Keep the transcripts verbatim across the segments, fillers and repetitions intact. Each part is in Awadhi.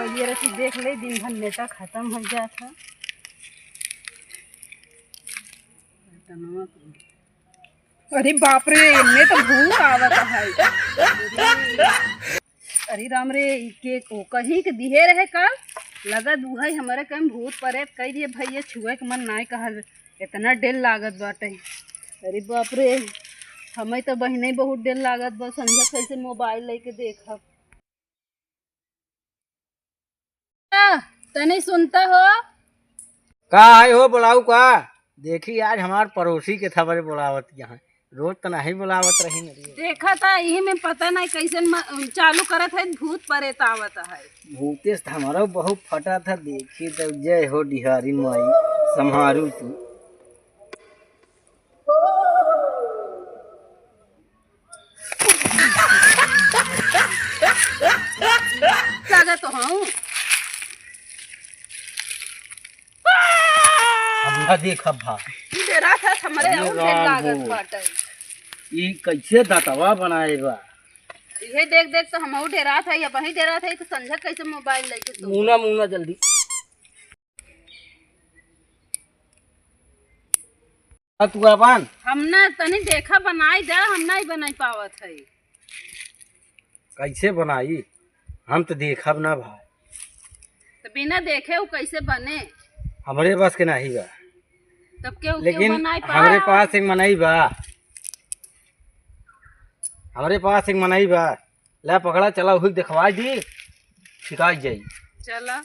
ये रखी देख ले, दिन भर नेटा खतम होइ जात है। अरे बाप रे, एमे तो भूत आवत है। अरे राम रे, ई के ओ कहीं के दिहे रहे कल, लगत उहइ हमरे कहीं भूत परेत कइ दिहे भइया, छुए के मन नाहीं कहल, एतना डेर लागत बाटे। अरे बाप रे, हमइ तो बहिनइ बहुत डेर लागत बा, संझा कइसे मोबाइल लइके देखब। तनी सुनता हो। का है हो, बोलाऊ का? देखी, आज हमार पड़ोसी के थबरे बोलावत यहाँ, रोज त नहीं बोलावत रही मेरी। देखा था, यही में पता नहीं कैसे म-, चालू करत है, भूत परेत आवत है। भूतेश त हमारा बहुत फटा था, देखी तो जय हो डिहारी माई, संभारू तू। लागत तो हूँ। अब ना देख अब भा। ई डेरा था हमरे अरे और ढेर राम लागत हो। बाटे। ई कैसे दतवा बनाए बा? इहे देख देख तो हमहू डेरा था, या वही डेरा था, ई तो संझा कैसे मोबाइल लेके सो मुना, मुना जल्दी। अब तू अपन हम ना तनी देखा बनाई दे, हम नहीं बनाई पावत है। कैसे बनाई? हम तो देखब ना भाई। तो बिना देखे वो कैसे बने? हमरे बस के नहीं बा। तब के, के लेकिन बनाई हमरे पाए? पास एक मनई बा, हमरे पास एक मनई बा। ला पकड़ा, चला हुई देखवाई दी, सिखाई जाई। चला।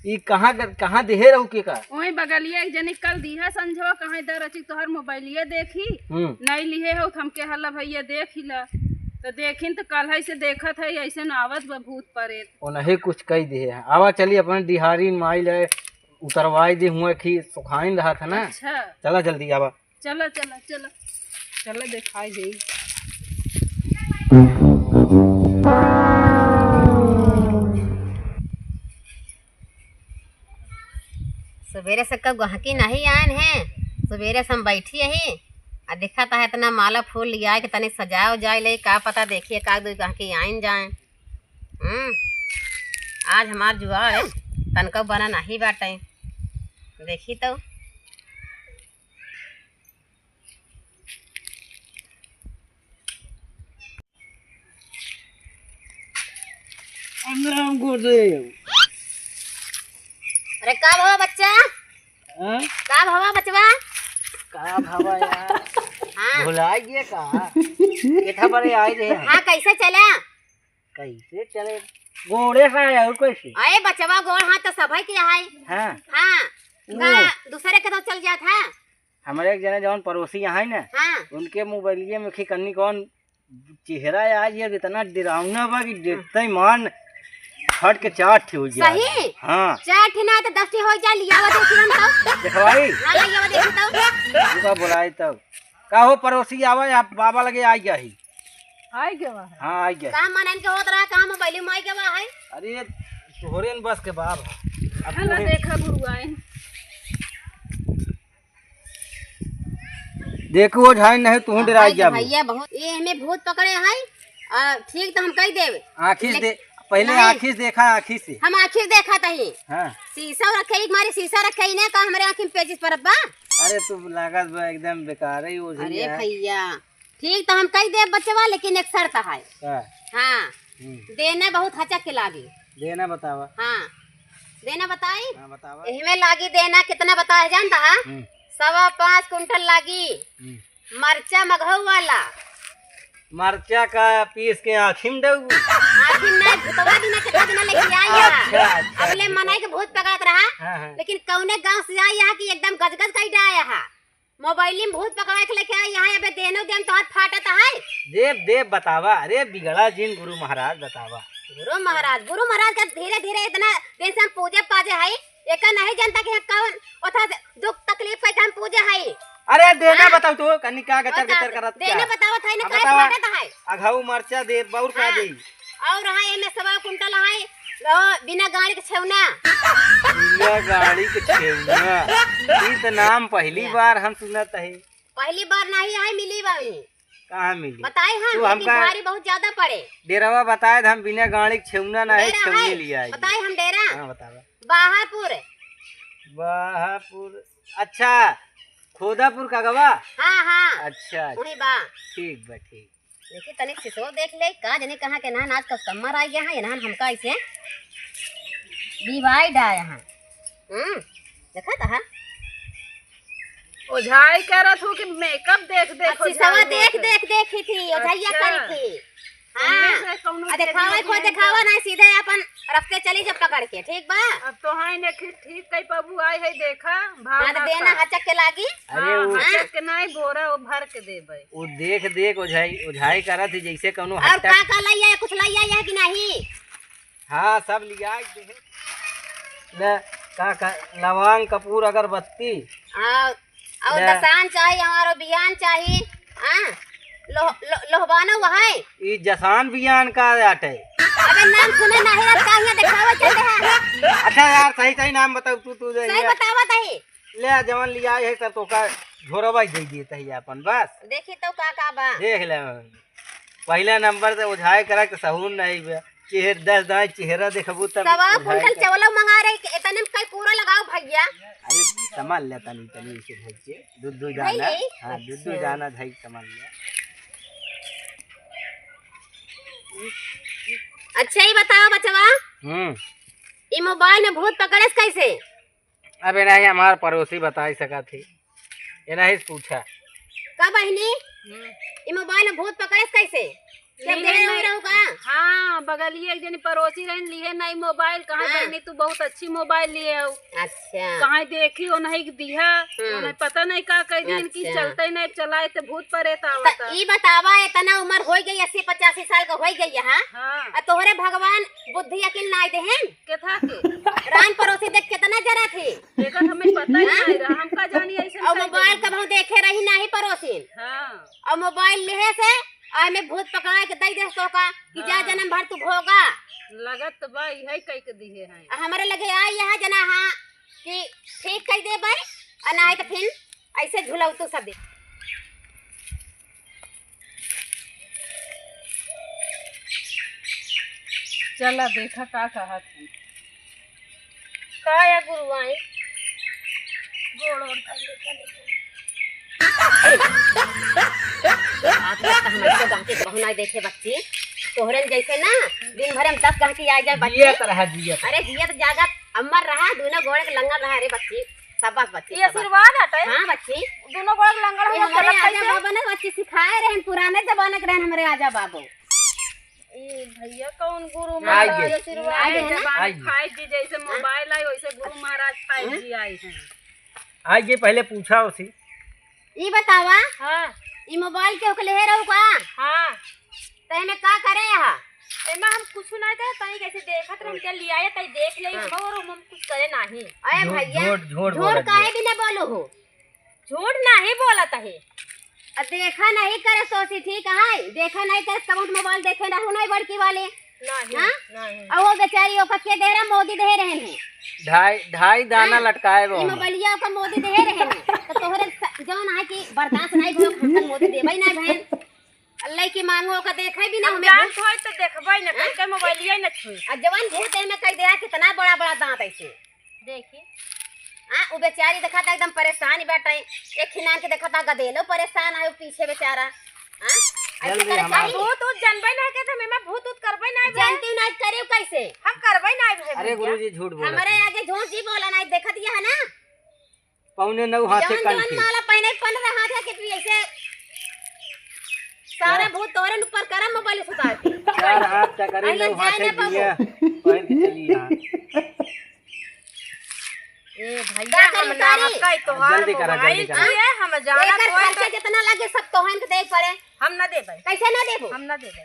ई कहाँ कर, कहाँ देहे रहू के का? वही बगलिया एक जने कल दिहा संझवा, कहाँ दर अची तोहर मोबाइलिया देखी, हम्म। नहीं लिहे हो, त हमके हल्ला भैया देखी ला। तो देखिन तो कल है से देखत है, ऐसे न आवत बा भूत परेत। ओनहे कुछ कही दिहे है। आवा चली अपने डिहारी माई ले उतरवाई दी हुआ कि सुखाइन रहा था ना। अच्छा। चला जल्दी आवा। चला, चला, चला। चला, देखाई देई। सबेरे से कब गहकी नहीं आयन है, सबेरे से हम बैठी यही, आ देखा ता है इतना माला फूल लिया के तनी सजाओ जाए ले, का पता देखिए का दो गहकी आयन जाए। हम्म, आज हमार जुआर है, तनको बना नहीं बाटे, देखी तो। राम राम गुरुदेव। अरे का भवा बच्चा? हाँ? का भवा बचवा? का भवा यार? हाँ। भुलाइ गए का? केथा बरे आए रहे हैं। हाँ, कैसे चला? कैसे चले? गोड़े से आए और कैसे? अरे बचवा, गोड़ हाथ तो सभई के है। हाँ। हाँ। वो का दूसरे के तो चल जात है। हमारे एक जने जौन पड़ोसी यहाँ है ना, हाँ। उनके मोबाइलिए में खिकन्नी कौन चेहरा है आज यार, इतना डरावना बा कि देखते ही मान फट के चार ठे हो जाए। सही? हाँ। चार ठे ना तो दस ठे हो जाए, लियावा देखी हम तो। देखवाई? हाँ, लियावा देखी तो। रुका बुलाए तब। का हो पड़ोसी, आवा, आप बाबा लगे आई गया ही। आई गवा है। हाँ, आई गया। का मन इनके होत रहा, का मोबाइल में आई गवा है? अरे, तोहरे न बस के बाप है। अब हला तोहरे देखा गुरुआइन। देखो, वो झाइन नहीं, तू डराई हाँ, जाबो। भैया, बहुत, ये हमें भूत पकड़े हैं। आ, ठीक तो हम कह देवे। आँखी से लेकिन दे-, पहले नहीं। आँखी से देखा, आँखी से। हम आँखी से देखा तही। हाँ। शीशा रखे, एक मारे शीशा रखे ही नहीं, का हमारे आँखी में पेचिस परत बा? अरे, तू लागत बा एकदम बेकार है, वो अरे झिंगा। भैया, ठीक तो हम कह देब बचवा, लेकिन एक शर्त है। का? हाँ। हम्म। देना बहुत हचक के लागी। देना बतावा। हाँ। देना बताई? हाँ, बतावा। एहमे लागी देना कितना बताए जानता है? हम्म। सवा पाँच कुंटल लागी। हम्म। मरचा मघऊ वाला। मरचा का पीस के आँखी में डऊ। आँखी में नहीं, भूतवा बिना कितना बिना लेके आई है। अच्छा, अच्छा, अगले अच्छा। मनाई के भूत पकड़त रहा। हाँ, हाँ। लेकिन कौने गाँव से आई है कि एकदम गजगज कई डाया है। मोबाइल में भूत पकड़ा के लेके आई यहाँ, अबे देनो देन तोहर फाटत है। देव, देव बतावा, अरे बिगड़ा जिन गुरु महाराज बतावा। गुरु महाराज, गुरु महाराज का धीरे धीरे इतना दिन से हम पूजे पाजे है, एका नहीं जानता कि हम कौन ओथा से दुख तकलीफ है कि हम पूजे है। अरे देना हाँ? बताओ तो, कन्नी का गचर बता, गचर करत देना क्या? बतावत है ना, अब काहे बतावा, फाटत है? अघऊ मरचा दे, बउर का हाँ। दे? और हाँ, एमे सवा कुंटल है, लो, बिना गाड़ी के छेवना। बिना गाड़ी के छेवना। ई त नाम पहली या। बार हम सुनत है। पहली बार नहीं है, मिली बाई। कहाँ मिली? बताए हम, तू लेकिन हमका भारी बहुत ज्यादा पड़े। डेरावा बताए त हम बिना गाड़ी के छेउना ना है, डेरा छेउनी है। लिया आई। बताए हम डेरा। हाँ, बतावा। बाहापुर। बाहापुर, अच्छा, खोदापुर का गवा? हाँ, हाँ। अच्छा, वही अच्छा। बा। ठीक बा, ठीक। देखी, तनी सिसो देख ले, का जाने कहाँ के नहन आज customer आ गया है, नहन हमका ऐसे divide आया है। हम्म, देखा था? ओझाई करत हूँ कि makeup देख देख अब सिसवा ओझाई देख होत है। देख देख ही थी, ओझाइया अच्छा। करी थी। हाँ। इनमें से कौनो आ, देखावा, देखी कोई नहीं देखावा तो। नहीं, सीधे अपन रस्ते चली जब पकड़ के, ठीक बा? अब तो हाँ, इन्हें ठीक, ठीक कई पबू आई है, देखा, भाव हाँ, तो ना देना खा। हचक के लागी। अरे हाँ, वो हचक के नहीं, बोरा वो भर के देबै। वो देख, देख, ओझाई, ओझाई करत ही, जैसे कौनो और हट्टा का, का लइया, कुछ लइया या कि नहीं? हाँ, सब लिया के देहे। ले, का, का, लवांग, कपूर, अगरबत्ती। हाँ, और ले। दसान चाही, हमारो बियान चाही। हाँ, लो, लो, लोहबानो वहै। ई जसान बियान का आटे? अबे नाम सुने नाही रहत, का हियाँ देखावे चलते हैं? अच्छा यार, सही, सही नाम बताओ तू, तू दे सही यार। बतावत ही। ले, जवन लिया है, तब तो का झोरवा ही दे दिए तही अपन, बस। देखी तो का, का बा। देख ले। पहला नंबर से ओझाई करा के सहूर नहीं बे। चेहर दस दाई चेहरा देखबू तब सवा ओझाई कुंटल कर। चवलो मंगा रहे कि इतने में कई पूरा लगाओ भैया। अरे सामान ले तनी, तनी इसे धर के। दूध, दूध भाई जाना। यही? हाँ, दूध, दूध अच्छा। जाना धई सामान ले। अच्छा, ये बताओ बचवा। हम्म। ई मोबाइल में भूत पकड़े से कैसे? अबे नहीं, हमार पड़ोसी बताई सकत ही। ये नहीं से पूछा। का बहिनी? हम्म। ई मोबाइल में भूत पकड़े से कैसे? के लिए देहे नहीं। हुए रहू का? हाँ, बगलिए एक जनी पड़ोसी रहन, लिए नहीं मोबाइल। कहाँ हाँ। बहिनी, तू बहुत अच्छी मोबाइल लिए हो। अच्छा। कहाँ देखी हो नहीं दिया, हम्म। उन्हें पता नहीं का कह दी, इनकी अच्छा। चलते ही नहीं, चलाए तो भूत परेत आवता। तो ई बतावा, इतना उम्र हो गई, अस्सी पचासी साल का हो गई है, हाँ? हाँ। आ तोहरे भगवान बुद्धि अकिल नाई देहेन? केथा के? रान पड़ोसी देख कितना जरा थी। देखत हमें पता ही नहीं रहा, हम का जानी ऐसे और कैसे मोबाइल देंगे? कबहूँ देखे रही नाही पड़ोसिन। हाँ। और मोबाइल लिहे से, और हमें भूत पकड़ा के दई दे तो का, कि जा हाँ। जन्म भर तू भोगा। लगत बा, यही कह के दिए हैं। आ हमरे लगे आई यहाँ जना हाँ, कि ठीक कह दे भाई, और नाही तो फिर ऐसे झुलाऊ तू सब। चला देखा का कहत है। का या गुरु आई? गोड़ ओड़ धर ले, चले। आज तक हम ऐसे गाँव के कहूँ नहीं देखे बच्ची। तोहरन जैसे ना दिन भर में दस गाँव आ जाए बच्ची। जियत रहा, जियत। अरे जियत जागत अमर रहा, दोनों गोड़ के लंगड़ रहा रे बच्ची। शाबाश बच्ची, ये शाबाश। आशीर्वाद हटे। हाँ बच्ची। दोनों गोड़ लंगड़ हो ये गया, हमारे चलत आजा कैसे? बाबा ना बच्ची सिखाए रहन, पुराने जमाने के रहन हमारे आजा बाबू। ए भैया, कौन गुरु आ महाराज गए। आशीर्वाद आए है ना? जबान आ गए। five G जैसे हाँ। मोबाइल आई, वैसे गुरु महाराज five G हाँ। आई हैं। आ गए, पहले पूछा उसी। ई बतावा, हाँ। ई मोबाइल के ओकले है रहू का? हाँ। तो एमे का करे यहाँ? एमा हम कुछ ना करे, तनी कैसे देखत रहे, उनके लियाए, तनी देख ले, हाँ। हम और हम कुछ करे नाही। अरे झूठ, भैया, झूठ, झूठ झूठ बोलत काहे बा। बिना बोलो हो? झूठ नाही बोलत है। आ देखा नहीं करे सोची, ठीक है? देखा नहीं करे, तब मोबाइल देखे रहू नहीं बड़की वाले। नहीं, हाँ? नहीं। और वो बेचारी ओका के दे रहा, मोदी दे रहे हैं। ढाई, ढाई दाना हाँ? लटकाए वो ई हमें। मोबाइलिया ओका मोदी दे रहे हैं। तो तोहरे स-, जौन है कि बर्दाश्त नहीं भयो, हम तक मोदी देबे नहीं भैन। अल्लाह की मांगो, ओका देखे भी ना हम हमें जानत भूत। होई तो देखबे न, हाँ? कई के मोबाइलिया न छुई। आ जवान भूत एमे कह दे, कितना बड़ा बड़ा दांत ऐसे। देखी। हाँ, उ बेचारी देखा था एकदम परेशान ही बैठा है। एक खिनान के देखा था गदेलो परेशान है, उ पीछे बेचारा। हाँ? ऐसे जल्दी करे हमारे चाहिए। भूत ऊत जानबे ना के, तो मैं भूत ऊत करबे ना बे। जानती ना करियो कैसे? हम करबे ना बे अरे भैया। गुरुजी झूठ बोलत हमारे हैं। आगे झूठ जी बोला ना, देखत ये है ना? पौने नौ हाथे जवन जवन कंठी। माला पहने पन रहा था कि तू ऐसे सारा क्या? भूत तोरन ऊपर करम मोबाइल सुतार के। चार हाथ चकरी ऐसे नौ जाए हाथे ना दिया, बाबू। पहन के चली यहाँ। ए भैया, का हम करी ना तारी? हकई तोहार जल्दी करा, मोबाइल जल्दी करा। छुए, हम जानत एकर होई खर्चा तो जितना लगे सब तोहन के दे पड़े। हम ना देबै। कैसे ना देबो? हम ना देबै।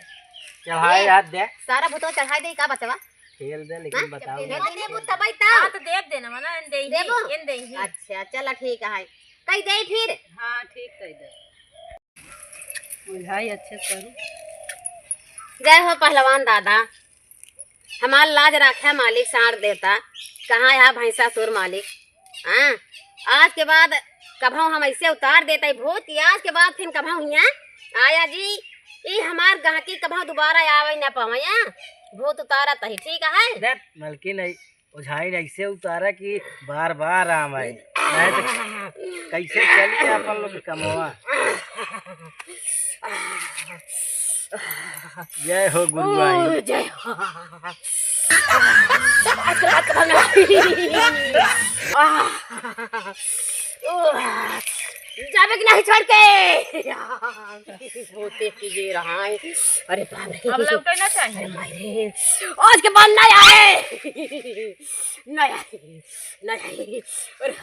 चढ़ाए ए, हाथ दे। सारा भूतवा चढ़ाए दे का बचवा? खेल दे, लेकिन हाँ? बताओ दे ना। दे, दे, तबई ता। हाँ, तो देब देना, मना, एन देही, देबो? एन देही। अच्छा, चला ठीक है। कई दे फिर? हाँ, ठीक कह दे। बुझाई अच्छे से करू। जय हो पहलवान दादा, हमार लाज राख्या मालिक, साँड़ देवता, कहाँ यहाँ भैंसासुर मालिक। हाँ, आज के बाद कभौ हम ऐसे उतार देते भूत कि आज के बाद फिर कभौ हियाँ आया जी, ई हमार गहकी कबहूँ दुबारा आवे ना पावे, हाँ? भूत उतारत ही, ठीक है? देख, मलकिन, ई ओझाइन ऐसे उतारा कि बार बार आवे। नहीं तो कैसे चली अपन लोग के कमवा? जय हो गुरुआइन। ओ, जय हो। आज के बाद कबहूँ ना। आह, ओ, जाबे कि नहीं छोड़ के? होते की जे रहा है। अरे बाप रे। अब लौटे ना चाहिए। अरे माय रे। आज के बाद नहीं आए। नहीं आए। नहीं आए। अरे,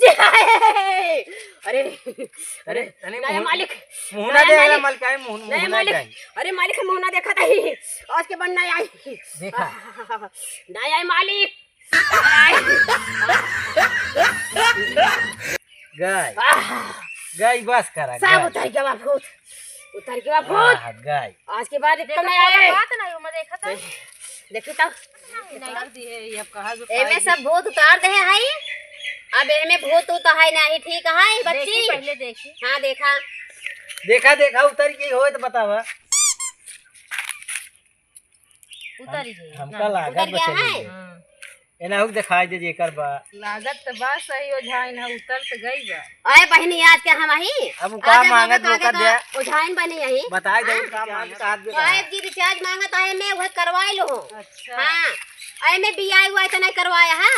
जे आए। अरे, अरे, तनी नहीं मुँह, मालिक। मुँह नहीं ना दे, मालिक। मालिक आए, मुँह, मुँह नहीं ना मालिक। जाए। अरे मालिक, मुँह ना देखा था। आज के बाद नहीं आए। देखा। नहीं आए मालिक। गई। आह! गई, बस करा, सब गई। उतर गवा भूत। उतर गवा भूत। आह, गई। आज के बाद एक देखो, नहीं आए। बात नहीं, ओमे देखा था। देखी तो। नहीं, नहीं, ये अब कहा जो एमे खाई। सब भूत उतार दे है। अब एमे भूत उत है नहीं, ठीक है बच्ची? देखी, पहले देखी। हाँ, देखा। देखा, देखा, उतर के होए तो बतावा। उतर ही गई। हमका लागत उतर गया बचल है। है। हाँ। एना हुक दिखाई दे जेकर बा। लागत त बा सही ओझाइन, उतर त गई बा। अरे बहिनी, आज के हम ही। अब उ का आज हम मांगत लोग का का दे? ओझाइन बनी यही। बताई दे, हाँ? का मांगत हाथ दे का? Five G recharge मांगत है, मैं वह करवाई लो। अच्छा। हाँ। अरे मैं B I Y तो नहीं करवाया है।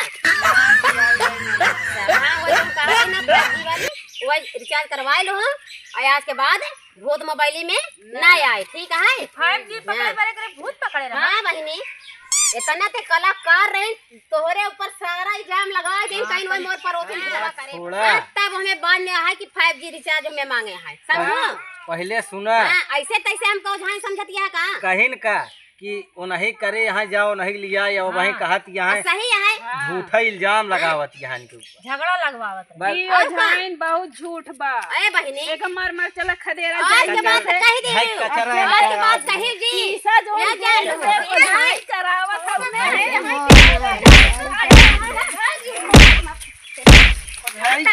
हाँ, वही हम कहा है ना, five G वाली, वही recharge करवाई लो। और आज के बाद भूत मोबाइली में ना आए, ठीक है? Five G पकड़े हाँ। बारे करे भूत पकड़े रहा। हाँ बहिनी, इतना ते कलाकार रही, तोहरे ऊपर सारा इल्जाम लगा दे, हाँ, कहीं वही मोर परोथिन हाँ, भूतवा करे। थोड़ा। हाँ, तब हमें बाद में आए कि five G recharge हमें मांगे है, समझो? पहले सुना। हाँ, ऐसे तैसे हमको ओझाइन समझत यह का? कहिन का कि ओनही करे यहाँ जाओ, ओनही लिया या वही हाँ। कहत यहाँ सही है। झूठा इल्जाम लगावत यहाँ के ऊपर। झगड़ा लगवावत रहे। बस। ई और का? ओझाइन बहुत झूठ बा। ए बहिनी। एक मार मार चला खदेरा आज जाए के बाद जाए। कही दे। भाई कचरा आज है के क्या? बाद कही जी। शीशा जो ना जाए। ओझाइन करावत हमें। भाई